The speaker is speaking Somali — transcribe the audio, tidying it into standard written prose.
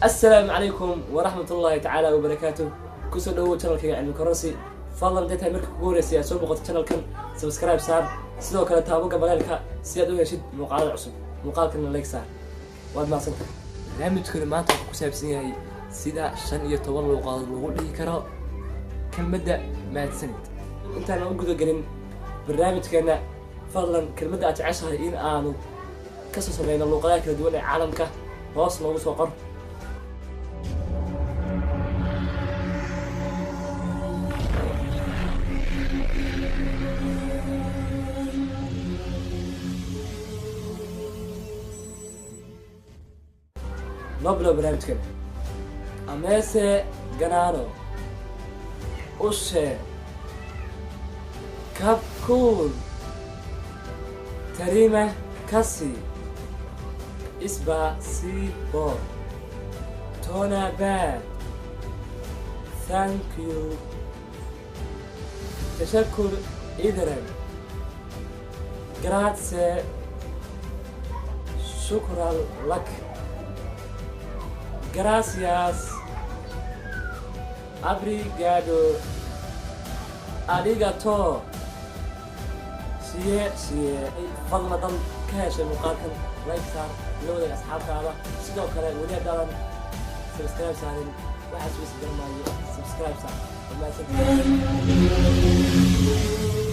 Assalaamu calaykum waraxmat ullaahi tacaala wabarakaatuh. Kusoo dhawow channelkayga Cilmi Kororsi. Fadlan, haday tahay marka kugu horeysay aad soo boqoto channelkan, subscribe saar, sidoo kale taabo gambaleelka si aad u heshid muuqaalada cusub. Muuqaalkana like saar, waad mahadsantahay. Barnaamijkani maanta wuxuu ku saabsan yahay sida 15 luuqadood lagu dhihi karo kelmadda mahadsanid. Intaan u guda gelin barnaamijkeena, fadlan kelmadda aad jeceshahay in aanu kasoo sameyno luuqadaha kala duwan ee caalamka hoos noogu soo qor. Noo bilow barnaamijkeena. Ameseginano, ushe, ขอบคุณ, terima kasih, спасибо, dhonnobad, thank you, teşekkür ederim, grazie, شكرا لك, gracias, obrigado, arigato, 谢谢. Fadlan, haddaan ka heshay muuqaalkan, like saar, la wadaag asxaabtaada. Sidoo kale, weli haddaadan subscribe saarin, waxaas wis garan maayo, subscribe saar. Waa mahadsantihiin.